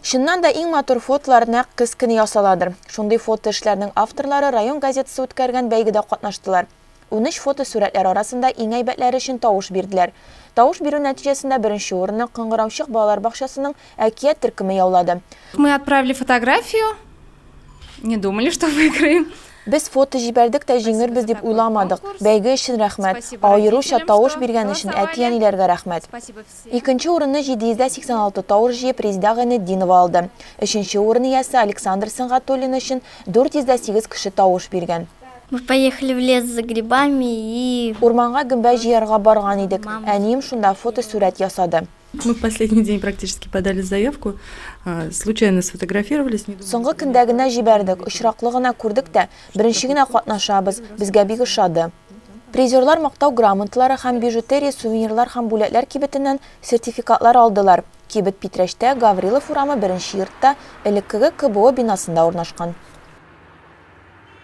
Чыннан да иң матур фотолар нәкъ көз көне ясаладыр. Шундый фотоэшләрнең авторлары район газетасы үткәргән бәйгедә катнаштылар. 13 фотосурәтләр арасында иң әйбәтләре өчен тавыш бирделәр. Тавыш бирү нәтиҗәсендә беренче урынны Кыңгыраучык балалар бакчасының Әкият төркеме яулады. Мы отправили фотографию, не думали, что выиграем. Без фото җибәрдек тә җиңербез дип уйламадык. Бәйге өчен рәхмәт. Аеруча тавыш биргән өчен әти-әниләргә рәхмәт. Икенче урынны 786 тавыш җыеп Резеда Гайнетдинова алды. Өченче урын иясе Александр Сөнгатуллин өчен 408 кеше тавыш биргән. Мы поехали в лес за грибами и. Урманга гөмбә җыярга барган идек. Әнием шунда фотосурәт ясады. Мы в последний день практически подали заявку, случайно сфотографировались. Соңгы көндә генә җибәрдек, очраклы гына күрдек тә, беренче генә катнашабыз, безгә бик ошады. Призерлар Мактау грамоталары һәм бижутерия, сувенирлар һәм бүләкләр кибетеннән сертификатлар алдылар. Кибет Питрәчтә, Гаврилов урамы беренче йортта, элеккеге КБО бинасында урнашкан.